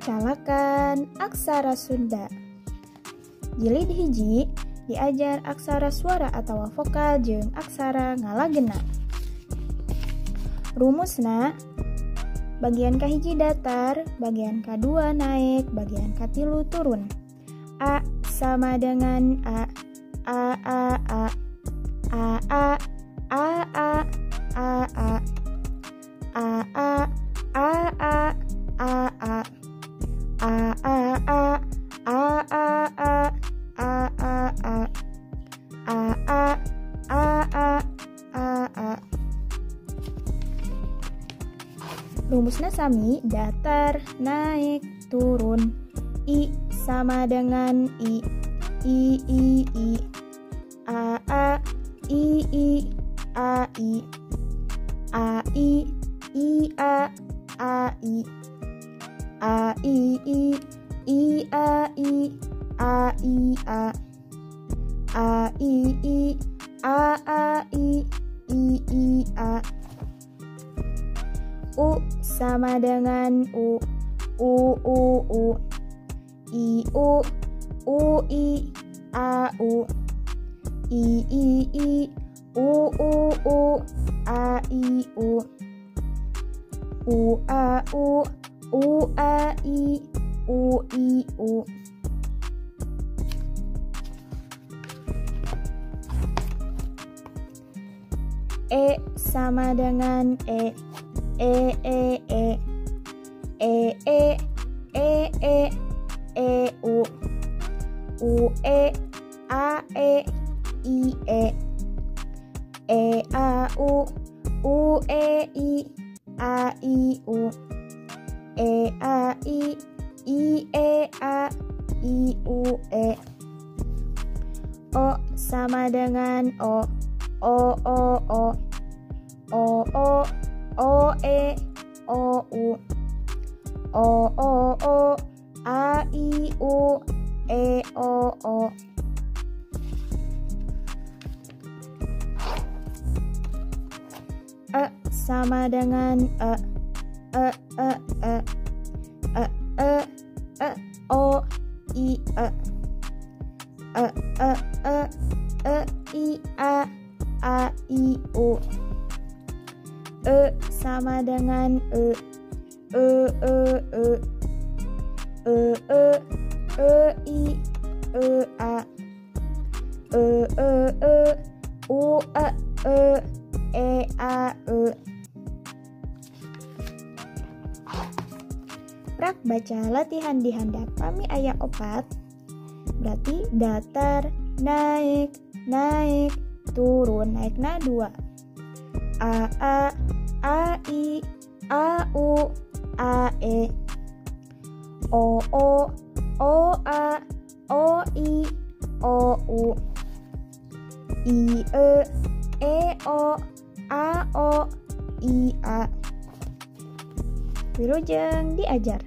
Calakan Aksara Sunda. Jilid hiji diajar aksara suara atau vokal jeung aksara ngalagena. Rumusna bagian kahiji datar, bagian kadua naik, bagian katilu turun. A sama dengan A, A A A, A A A A A A, A A A A A A, A A A A A A A A A, A A A A A A. Rumusna sami datar, naik, turun. I sama dengan I, I I I, A A I I A I, A I I A A I, A I I I A I A I A, A I I A A I I I A. U sama dengan U, U U U, I U, U I A U, I I I, U U U, A I U, U A U, U A I, U I U. E sama dengan E, E E E, E E E E, E U, U E A E I E, E A U, U E I A I U, E A I I E A I U E. O sama dengan O, O O O, O O O E O U, O O O, A I U E O O. E sama dengan E, E E E, E E E O I E, E E E E I A A I U. E sama dengan E, E E E, E E E I E A, E E E, U E E, E A E. Prak baca latihan di handap pami aya 4, berarti datar, naik, naik, turun, naikna 2. A A A I A U A E, O O O A O I O U, I E E O A O I A. Wilujeng diajar.